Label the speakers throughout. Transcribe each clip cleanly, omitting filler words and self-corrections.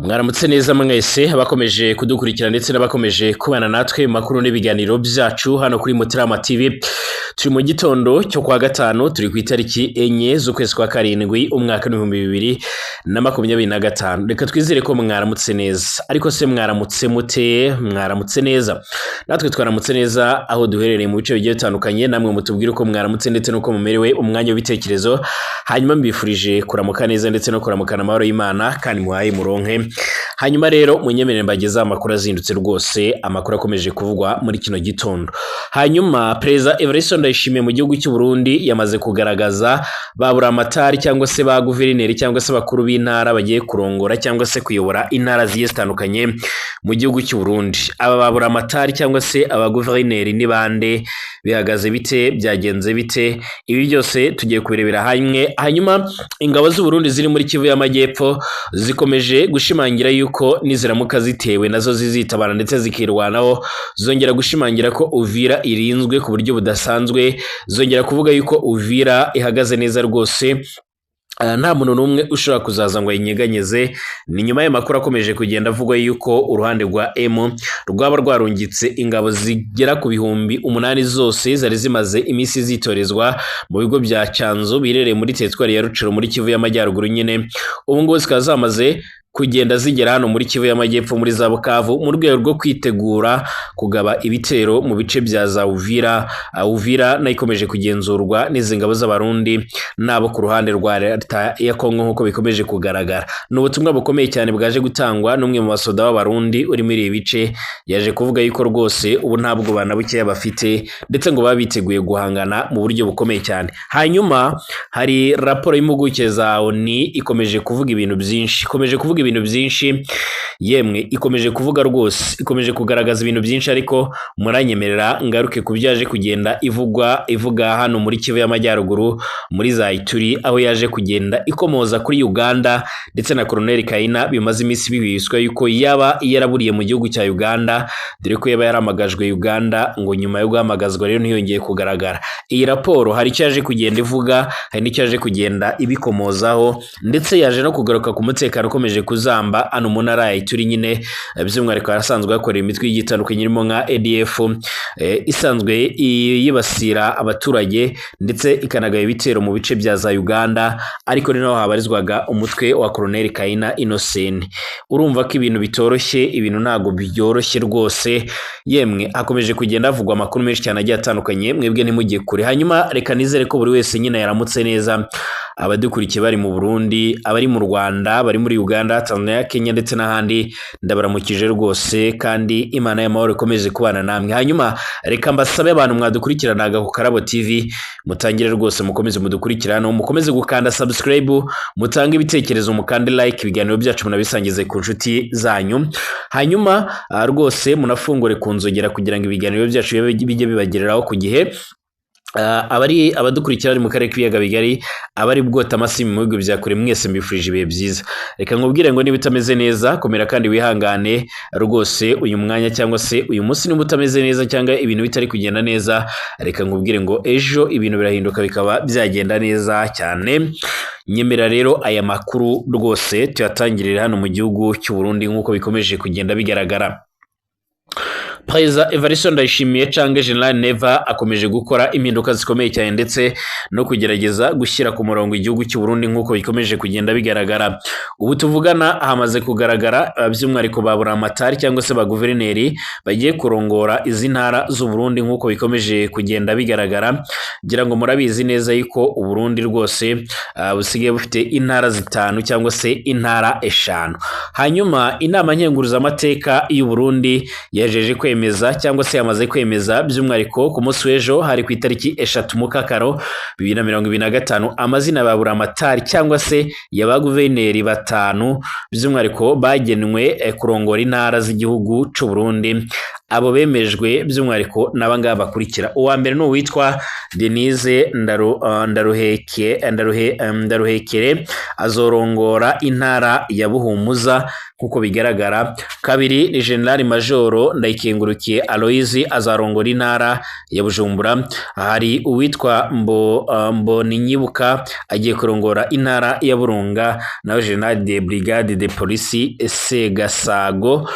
Speaker 1: Mwaramutse neza mwese abakomeje kudukurikira ndetse n'abakomeje kubana natwe mu makuru n'ibiganiro byacu hano kuri Mutarama TV. Turi mu gitondo cyo kwa gatanu, turi ku itariki 4 z'ukwezi kwa karindwi umwaka 2025. Reka twizere ko mwaramutse neza. Ariko se mwaramutse mute? Mwaramutse neza? Natwe twaramutse neza aho duherereye mu bice bigiye bitandukanye. Namwe mutubwire uko mwaramutse ndetse n'uko mumerewe, umwanya w'ibitekerezo. Hanyuma mbifurije kuramuka neza ndetse no kuramukana amahoro y'Imana, kandi muhaye muronke. Hanyuma rero munyemerere mbagezeho amakuru azindutse rwose, amakuru akomeje kuvugwa muri kino gitondo. Hanyuma Perezida Evariste Ndayishimiye mu gihugu cy'u Burundi yamaze kugaragaza ba buramatari cyangwa se ba guverineri cyangwa se abakuru b'intara bagiye kurongora cyangwa se kuyobora intara zigiye zitandukanye mu gihugu cy'u Burundi. Aba ba buramatari cyangwa se aba guverineri ni bande? Bihagaze bite? Byagenze bite? Ibi byose tugiye kubirebera hamwe. Hanyuma ingabo z'u Burundi ziri muri Kivu y'Amajyepfo zikomeje gushimangira yuko niziramuka zitewe nazo zizitabara ndetse zikirwanaho. Zongera gushimangira ko Uvira irinzwe ku buryo budasanzwe, zongera kuvuga yuko Uvira ihagaze neza rwose, nta muntu n'umwe ushobora kuzaza ngo ayinyeganyeze. Ni nyuma y'amakuru akomeje kugenda avugwa yuko uruhande rwa M rwaba rwarungitse ingabo zigera ku 8,000 zose zari zimaze iminsi zitorezwa mu bigo bya Cyanzu biherereye muri teritwari ya Rucuro muri Kivu y'Amajyaruguru nyine. Ubu ngubu zikaba zamaze kugenda zigera hano muri Kivu y'Amajyepfo muri za Bukavu mu rwego rwo kwitegura kugaba ibitero mu bice bya za Uvira. Uvira nayo ikomeje kugenzurwa n'izi ngabo z'Abarundi n'abo ku ruhande rwa leta ya Kongo nk'uko bikomeje kugaragara. Ni ubutumwa bukomeye cyane bwaje gutangwa n'umwe mu basoda b'Abarundi uri muri ibi bice, yaje kuvuga yuko rwose ubu nta bwoba na bukeya bafite ndetse ngo baba biteguye guhangana mu buryo bukomeye cyane. Hanyuma hari raporo y'impuguke za ONU ikomeje kuvuga ibintu byinshi, ikomeje kuvuga ibintu byinshi, yemwe ikomeje kuvuga rwose, ikomeje kugaragaza ibintu byinshi, ariko muranyemerera ngaruke ku byaje kugenda ivugwa ivuga hano muri Kivu y'Amajyaruguru muri za Ituri, aho yaje kugenda ikomoza kuri Uganda ndetse na Colonel Kaina bimaze iminsi bibiswa yuko yaba yaraburiye mu gihugu cya Uganda, dore ko yaba yaramagajwe Uganda, ngo nyuma yo guhamagazwa rero ntiyongeye kugaragara. Iyi raporo hari icyo yaje kugenda ivuga, hari n'icyo yaje kugenda ibikomozaho, ndetse yaje no kugaruka ku mutekano ukomeje kuzamba hano mu ntara ya Ituri nyine, by'umwihariko harasanzwe hakorera imitwe igiye itandukanye irimo nka ADF, isanzwe yibasira abaturage ndetse ikanagaba ibitero mu bice bya za Uganda, ariko ni naho habarizwaga umutwe wa Colonel Kaina Innocent. Urumva ko ibintu bitoroshye, ibintu ntabwo byoroshye rwose. Yemwe hakomeje kugenda havugwa amakuru menshi cyane agiye atandukanye, mwebwe ntimujye kure. Hanyuma reka nizere ko buri wese nyine yaramutse neza, abadukurikiye bari mu Burundi, abari mu Rwanda, bari muri Uganda, Tanzania, Kenya ndetse n'ahandi, ndabaramukije rwose kandi Imana y'amahoro ikomeze kubana namwe. Hanyuma reka mbasabe abantu mwadukurikiranaga ku Karabo TV, mutangire rwose mukomeze mudukurikirane, mukomeze gukanda subscribe, mutange ibitekerezo, mukande like, ibiganiro byacu munabisangize ku nshuti zanyu. Hanyuma rwose munafungure ku nzogera kugira ngo ibiganiro byacu bijye bibagereraho ku gihe. Abari abadukurikira bari mu karere k'ibiyaga bigari, abari bwota amasi mu bihugu bya kure, mwese mbifurije ibihe byiza. Reka nkubwire ngo niba utameze neza komera kandi wihangane rwose uyu mwanya cyangwa se uyu munsi, niba utameze neza cyangwa ibintu bitari kugenda neza, reka nkubwire ngo ejo ibintu birahinduka bikaba byagenda neza cyane. Nyemera rero aya makuru rwose tuyatangirire hano mu gihugu cy'u Burundi nk'uko bikomeje kugenda bigaragara. Perezida Evariste Ndayishimiye canke General Neva akomeje gukora impinduka zikomeye cyane ndetse no kugerageza gushyira ku murongo igihugu cy'u Burundi nk'uko bikomeje kugenda bigaragara. Ubu tuvugana hamaze kugaragara by'umwihariko ba buramatari cyangwa se ba guverineri bagiye kurongora izi ntara z'u Burundi nk'uko bikomeje kugenda bigaragara. Ngira ngo murabizi neza yuko u Burundi rwose busigaye bufite intara 5 cyangwa se intara 5. Hanyuma inama nkenguruzamateka y'u Burundi yajeje kwemeza cyangwa se yamaze kwemeza by'umwihariko ku munsi w'ejo hari ku itariki 3 Mukakaro 2025 amazina ba buramatari cyangwa se ya ba guverineri 5 by'umwihariko bagenwe kurongora intara z'igihugu cy'u Burundi. Abo bemejwe by'umwihariko n'abangaba bakurikira: uwa mbere ni uwitwa Denise Ndaruhekere, azorongora intara ya Buhumuza nk'uko bigaragara. Kabiri ni General Majoro Ndayikengurukiye Aloyizi, azarongora intara ya Bujumbura. Hari uwitwa Mboninyibuka, agiye kurongora intara ya Burunga, nawe General de Brigade de Police Segasago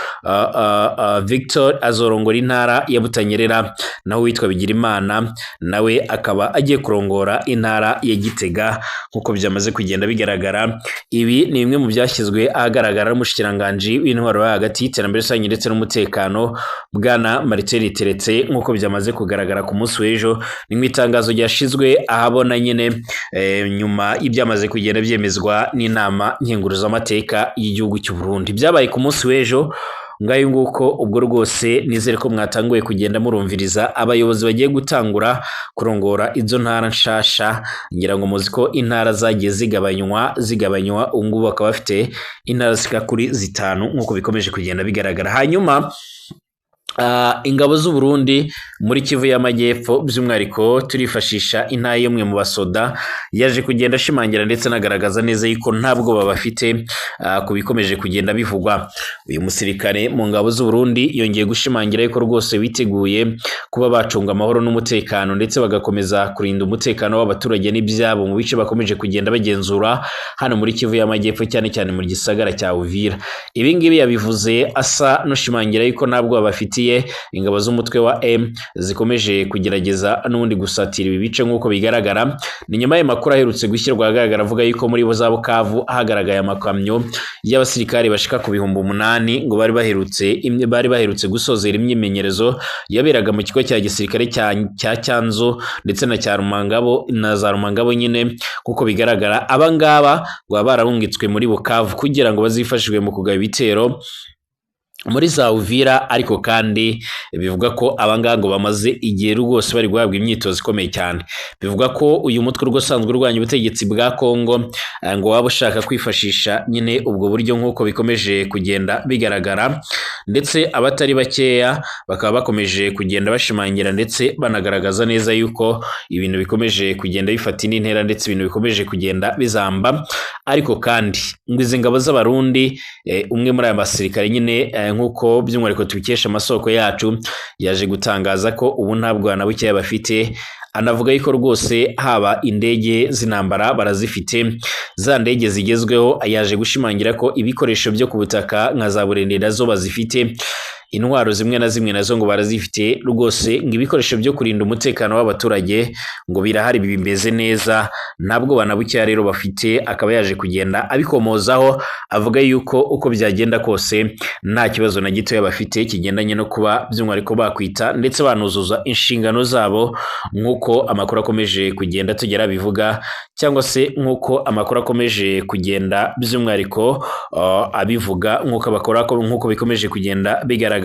Speaker 1: Victor azorongora intara ya Butanyerera, naho uwitwa Bigirimana nawe akaba agiye kurongora intara ya Gitega nk'uko byamaze kugenda bigaragara. Ibi ni bimwe mu byashyizwe ahagaragara n'umushikiranganji w'intwaro yo hagati, y'iterambere rusange ndetse n'umutekano, Bwana Martin Teretse, nk'uko byamaze kugaragara ku munsi w'ejo. Ni mu itangazo ryashyizwe ahabona nyine nyuma y'ibyamaze kugenda byemezwa n'inama nkenguruzamateka y'igihugu cy'u Burundi. Byabaye ku munsi w'ejo. Ngayo nguko ubwo rwose nizere ko mwatanguye kugenda murumviriza abayobozi bagiye gutangura kurongora izo ntara nshasha. Ngira ngo muzi ko intara zagiye zigabanywa, ubu ngubu bakaba bafite intara zishika kuri 5 nk'uko bikomeje kugenda bigaragara. Hanyuma ingabo z'u Burundi muri Kivu y'Amajyepfo, by'umwihariko turifashisha intara y'umwe mu basoda yaje kugenda ashimangira ndetse anagaragaza neza yuko nta bwoba bafite ku bikomeje kugenda bivugwa. Uyu musirikare mu ngabo z'u Burundi yongeye gushimangira yuko rwose biteguye kuba bacunga amahoro n'umutekano, ndetse bagakomeza kurinda umutekano w'abaturage n'ibyabo mu bice bakomeje kugenda bagenzura hano muri Kivu y'Amajyepfo, cyane cyane mu gisagara cya Uvira. Ibi ngibi yabivuze asa n'ushimangira yuko nta bwoba bafitiye ingabo z'umutwe wa M zikomeje kugerageza n'ubundi gusatira ibi bice nk'uko bigaragara. Ni nyuma y'amakuru aherutse gushyirwa ahagaragara avuga yuko muri za Bukavu hagaragaye amakamyo y'abasirikare bashika ku 8000 ngo bari baherutse gusozera imyimenyerezo yaberaga mu kigo cya gisirikare cya Cyanzu ndetse na cya Rumangabo na za Rumangabo nyine nk'uko bigaragara. Aba ngaba ngo baba bararungitswe muri Bukavu kugira ngo bazifashishwe mu kugaba ibitero muri za Uvira, ariko kandi bivuga ko abangaba ngo bamaze igihe rwose bari guhabwa imyitozo ikomeye cyane. Bivuga ko uyu mutwe usanzwe urwanya ubutegetsi bwa Kongo ngo waba ushaka kwifashisha nyine ubwo buryo nk'uko bikomeje kugenda bigaragara, ndetse abatari bakeya bakaba bakomeje kugenda bashimangira ndetse banagaragaza neza yuko ibintu bikomeje kugenda bifata indi ntera, ndetse ibintu bikomeje kugenda bizamba. Ariko kandi ngo izi ngabo z'Abarundi, umwe muri aya basirikare nyine nk'uko by'umwihariko tubikesha amasoko yacu, yaje gutangaza ko ubu nta bwana bukeya bafite. Anavuga yuko rwose haba indege z'intambara barazifite, za ndege zigezweho. Yaje gushimangira ko ibikoresho byo ku butaka nka za burende nazo bazifite, intwaro zimwe na zimwe nazo ngo barazifite rwose, ngo ibikoresho byo kurinda umutekano w'abaturage ngo birahari bimeze neza, ntabwo banabukeya rero bafite. Akaba yaje kugenda abikomozaho avuga yuko uko byagenda kose nta kibazo na gitoya bafite kigendanye no kuba by'umwihariko bakwita ndetse banuzuza inshingano zabo nk'uko amakuru akomeje kugenda tugera bivuga, cyangwa se nk'uko amakuru akomeje kugenda by'umwihariko abivuga nk'uko bakora, nk'uko bikomeje kugenda bigaragara.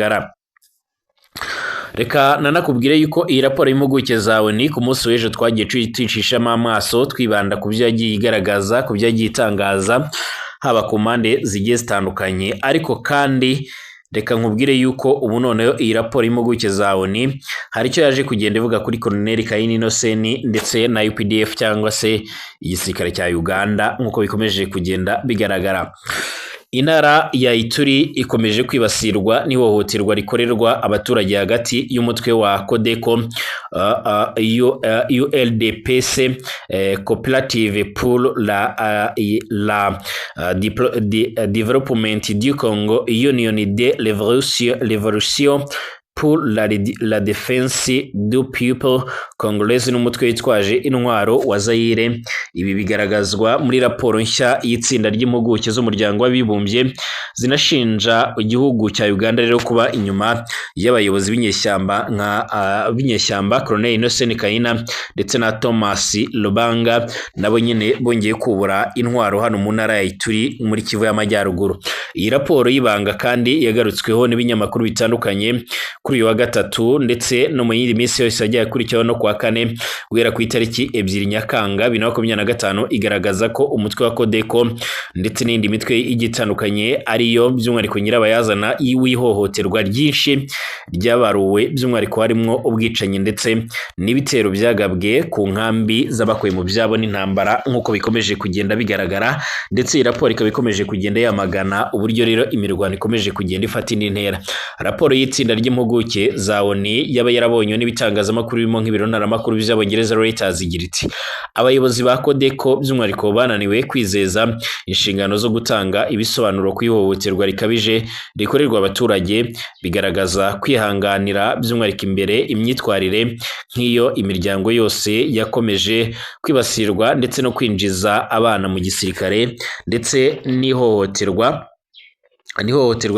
Speaker 1: Reka nanakubwire yuko iyi raporo y'impuguke zawe ni ku munsi w'ejo twagiye twicishamo amaso, twibanda ku byo yagiye igaragaza, ku byo yagiye itangaza, haba ku mpande zigiye zitandukanye. Ariko kandi reka nkubwire yuko ubu noneho iyi raporo y'impuguke zawe ni hari icyo yaje kugenda ivuga kuri Colonel Kayini Innocent ndetse na UPDF cyangwa se igisirikare cya Uganda nk'uko bikomeje kugenda bigaragara. Intara ya Ituri ikomeje kwibasirwa n'ihohoterwa rikorerwa abaturage hagati y'umutwe wa Codeco ULDPC, Cooperative pour la Développement du Congo, Union de Revolution pour la Défense du Peuple Congolais n'umutwe witwaje intwaro wa Zaire. Ibi bigaragazwa muri raporo nshya y'itsinda ry'impuguke z'umuryango w'abibumbye zinashinja igihugu cya Uganda rero kuba inyuma y'abayobozi b'inyeshyamba nka b'inyeshyamba Colonel Innocent Kayina ndetse na Thomas Lubanga, nabo nyine bongeye kubura intwaro hano mu ntara ya Ituri muri Kivu y'Amajyaruguru. Iyi raporo y'ibanga kandi yagarutsweho n'ibinyamakuru bitandukanye Kuri uyu wa gatatu ndetse no mu yindi minsi yose yagiye akurikiyeho no kuwa kane guhera ku itariki 2 Nyakanga 2025, igaragaza ko umutwe wa Codeco ndetse n'indi mitwe igiye itandukanye ariyo by'umwihariko nyirabayazana w'ihohoterwa ryinshi ryabaruwe, by'umwihariko harimo ubwicanyi ndetse n'ibitero byagabwe ku nkambi z'abakuwe mu byabo n'intambara nk'uko bikomeje kugenda bigaragara. Ndetse iyi raporo ikaba ikomeje kugenda yamagana uburyo rero imirwano ikomeje kugenda ifata indi ntera. Raporo y'itsinda ry'impuguke za ONU yaba yarabonywe n'ibitangazamakuru birimo nk'ibiro ntaramakuru by'Abongereza Reuters igira iti: abayobozi ba Codeco by'umwihariko bananiwe kwizeza inshingano zo gutanga ibisobanuro ku ihohoterwa rikabije rikorerwa abaturage, bigaragaza kwihanganira by'umwihariko imbere imyitwarire nk'iyo imiryango yose yakomeje kwibasirwa ndetse no kwinjiza abana mu gisirikare ndetse n'ihohoterwa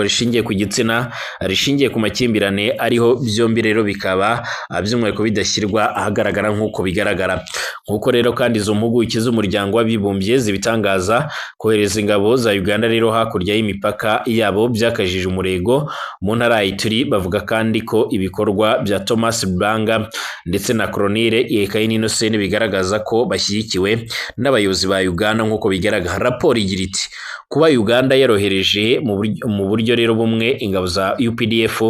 Speaker 1: rishingiye ku gitsina, rishingiye ku makimbirane ariho byombi rero bikaba by'umwihariko bidashyirwa ahagaragara nk'uko bigaragara. Nk'uko rero kandi izo mpuguke z'umuryango w'abibumbye zibitangaza, kohereza ingabo za Uganda rero hakurya y'imipaka yabo byakajije umurego mu ntara ya Ituri. Bavuga kandi ko ibikorwa bya Thomas Lubanga ndetse na Colonel Yekayini Innocent bigaragaza ko bashyigikiwe n'abayobozi ba Uganda nk'uko bigaragara. Raporo igira iti: kuba Uganda yarohereje mu buryo rero bumwe ingabo za UPDF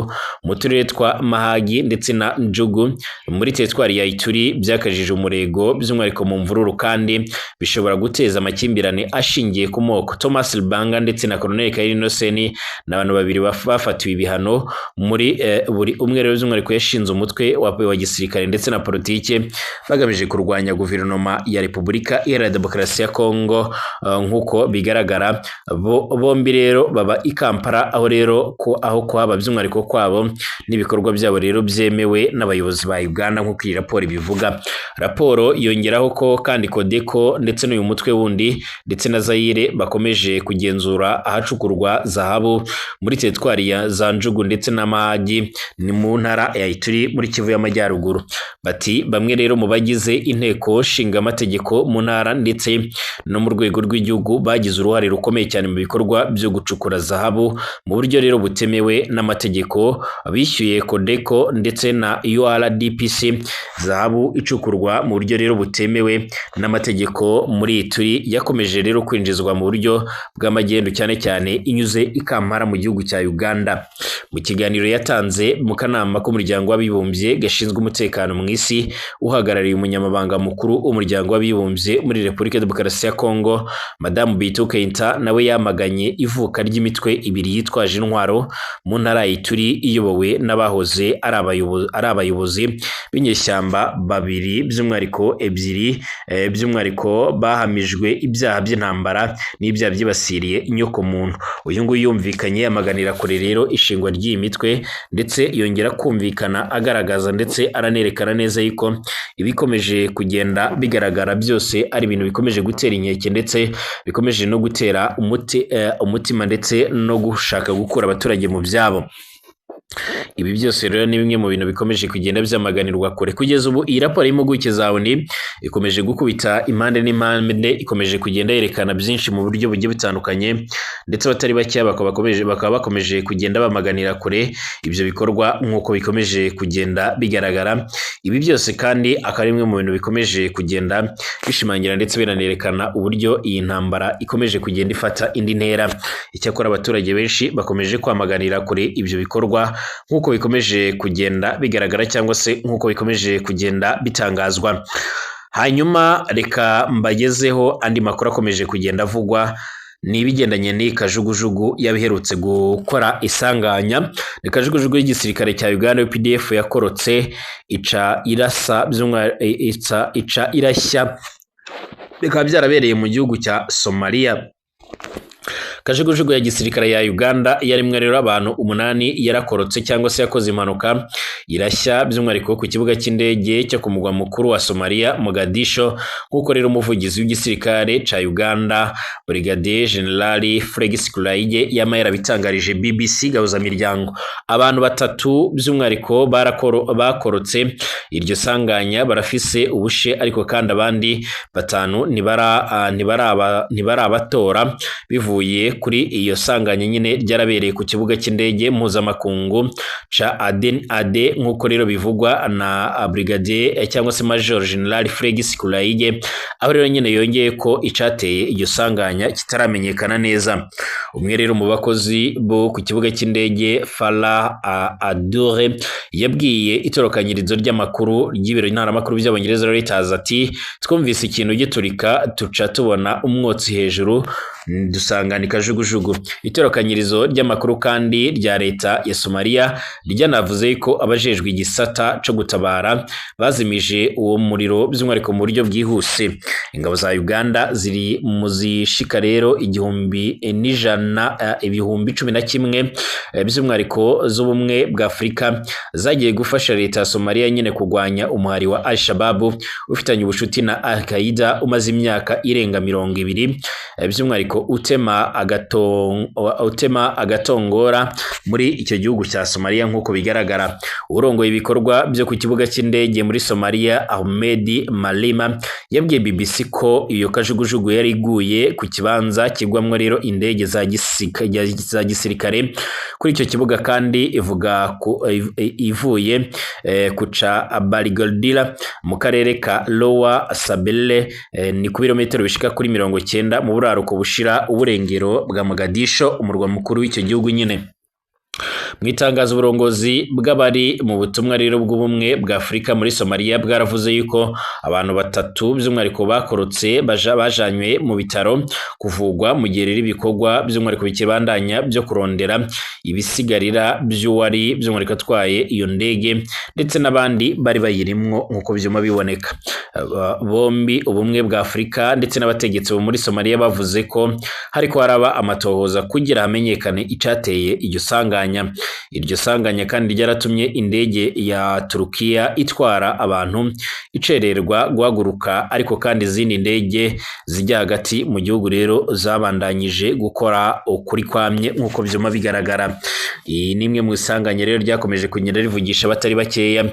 Speaker 1: mu turere twa Mahagi ndetse na Njugu muri teritwari ya Ituri byakajije umurego by'umwihariko mu mvururu, kandi bishobora guteza amakimbirane ashingiye ku moko. Thomas Lubanga ndetse na Colonel Kayini Innocent ni abantu babiri bafatiwe ibihano muri buri umwe rero by'umwihariko yashinze umutwe wa gisirikare ndetse na politike bagamije kurwanya guverinoma ya Repubulika Iharanira Demokarasi ya Kongo nk'uko bigaragara. Bombi rero baba i Kampala, aho rero ko aho kuhaba by'umwihariko kwabo n'ibikorwa byabo rero byemewe n'abayobozi ba Uganda nk'uko iyi raporo ibivuga. Raporo yongeraho ko kandi Codeco ndetse n'uyu mutwe wundi ndetse na Zaire bakomeje kugenzura ahacukurwa zahabu muri teritwari ya Zanjugu ndetse na Mahagi ni mu ntara ya Ituri muri Kivu y'Amajyaruguru. Bati bamwe rero mu bagize inteko nshingamategeko mu ntara ndetse no mu rwego rw'igihugu bagize uruhare rukomeye cyane mu bikorwa byo gucukura zahabu mu buryo rero butemewe n'amategeko, bishyuye Codeco ndetse na URDPC zahabu icukurwa mu buryo rero butemewe n'amategeko muri Ituri yakomeje rero kwinjizwa mu buryo bw'amagendu cyane cyane inyuze i Kampala mu gihugu cya Uganda. Mu kiganiro yatanze mu kanama k'umuryango w'abibumbye gashinzwe umutekano mu isi, uhagarariye umunyamabanga mukuru w'umuryango w'abibumbye muri Repubulika ya Demokarasi ya Kongo, Madamu Bintou Keita, nawe yamaganye ivuka ry'imitwe ibiri yitwaje intwaro mu ntara ya Ituri iyobowe n'abahoze ari abayobozi b'inyeshyamba babiri by'umwihariko ebyiri by'umwihariko bahamijwe ibyaha by'intambara n'ibyaha byibasiriye inyokomuntu. Uyu nguyu yumvikanye yamaganira kure rero ishingwa ry'iyi mitwe, ndetse yongera kumvikana agaragaza ndetse aranerekana neza yuko ibikomeje kugenda bigaragara byose ari ibintu bikomeje gutera inkeke ndetse bikomeje no gutera umutima ndetse no gushaka gukura abaturage mu byabo. Ibi byose rero ni bimwe mu bintu bikomeje kugenda byamaganirwa kure. Kugeza ubu iyi raporo y'impuguke za ONU ikomeje gukubita impande n'impande, ikomeje kugenda yerekana byinshi mu buryo bugiye butandukanye, ndetse abatari bake bakaba bakomeje kugenda bamaganira kure ibyo bikorwa nk'uko bikomeje kugenda bigaragara. Ibi byose kandi akaba ari bimwe mu bintu bikomeje kugenda bishimangira ndetse binanerekana uburyo iyi ntambara ikomeje kugenda ifata indi ntera. Icyakora abaturage benshi bakomeje kwamaganira kure ibyo bikorwa nk'uko bikomeje kugenda bigaragara cyangwa se nk'uko bikomeje kugenda bitangazwa. Hanyuma reka mbagezeho andi makuru akomeje kugenda avugwa ni ibigendanye n'iyi kajugujugu yabiherutse gukora isanganya. Ni kajugujugu y'igisirikare cya Uganda UPDF yakorotse ica irasa ica irashya, bikaba byarabereye mu gihugu cya Somalia. Kajugujugu ya gisirikare ya Uganda yarimwe rero abantu 8 yarakorotse cyangwa se yakoze impanuka irashya by'umwihariko ku kibuga cy'indege cyo ku mugwa mukuru wa Somalia Mogadisho, nk'uko rero umuvugizi w'igisirikare ca Uganda Brigadier General Felix Kulayigye yama yarabitangarije BBC gahuza miryango. Abantu 3 by'umwihariko bakorotse iryo sanganya barafise ubushe, ariko kandi abandi 5 ntibarabatora bivuye ryisumbuye kuri iyo sanganya nyine ryarabereye ku kibuga cy'indege mpuzamakungu ca Aden Ade, nk'uko rero bivugwa na Brigadier cyangwa se Major General Fregis Kulaige, aho rero nyine yongeye ko icateye iryo sanganya kitaramenyekana neza. Umwe rero mu bakozi bo ku kibuga cy'indege Farah Adure yabwiye itorokanyirizo ry'amakuru ry'ibiro ntaramakuru by'Abongereza Reuters ati twumvise ikintu giturika tuca tubona umwotsi hejuru dusanga ni kajugujugu. Itorokanyirizo ry'amakuru kandi rya leta ya Somalia ryanavuze ko abajejwe igisata co gutabara bazimije uwo muriro by'umwihariko mu buryo bwihuse. Ingabo za Uganda ziri mu zishika rero 1,100 11,000 by'umwihariko z'ubumwe bwa Afurika zagiye gufasha leta ya Somalia nyine kugwanya umuhari wa Al-Shabaab ufitanye ubucuti na Al-Qaeda umaze imyaka irenga 20 by'umwihariko utema agatongora muri icyo gihugu cya Somalia nk'uko bigaragara. Urongoye ibikorwa byo ku kibuga cy'indege muri Somalia Ahmed Malima yabwiye BBC ko iyo kajugujugu yari iguye ku kibanza kigwamwo rero indege za gisirikare kuri icyo kibuga, kandi ivuga ivuye kuca Barigoldila mu karere ka Lower Sabelle, ni ku birometero bishika kuri 90 mu buraruko bushira uburengero bwa Mogadisho, umurwa mukuru w'icyo gihugu nyine. Mu itangazo uburongozi bw'abari mu butumwa rero bw'ubumwe bwa Afurika muri Somalia bwaravuze yuko abantu batatu by'umwihariko bakorotse bajanywe mu bitaro kuvugwa, mu gihe rero ibikorwa by'umwihariko bikibandanya byo kurondera ibisigarira by'uwari by'umwihariko atwaye iyo ndege ndetse n'abandi bari bayirimwo nk'uko byuma biboneka. Bombi ubumwe bwa Afurika ndetse n'abategetsi bo muri Somalia bavuze ko hariko haraba amatohoza kugira hamenyekane icateye iryo sanganya. Iryo sanganya kandi ryaratumye indege ya Turukiya itwara abantu icererwa guhaguruka, ariko kandi izindi ndege zijya hagati mu gihugu rero zabandanyije gukora ukuri kwamye nk'uko byuma bigaragara. Iyi ni imwe mu isanganya rero ryakomeje kugenda rivugisha abatari bakeya,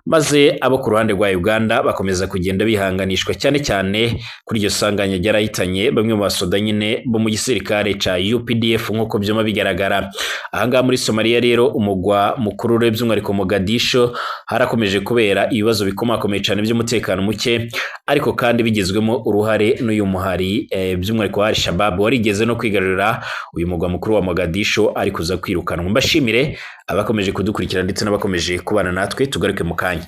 Speaker 1: maze abo ku ruhande rwa Uganda bakomeza kugenda bihanganishwa cyane cyane kuri iryo sanganya ryarahitanye bamwe mu basoda nyine bo mu gisirikare ca UPDF nk'uko byuma bigaragara. Ahangaha muri Somalia rero umugwa mukuru by'umwihariko Mogadisho harakomeje kubera ibibazo bikomakomeye cyane by'umutekano muke, ariko kandi bigizwemo uruhare n'uyu muhari by'umwihariko wa Al-Shabaab warigeze no kwigarurira uyu mugwa mukuru wa Mogadisho ari kuza kwirukanwa. Mbashimire abakomeje kudukurikira ndetse n'abakomeje kubana natwe, tugaruke mu kanya.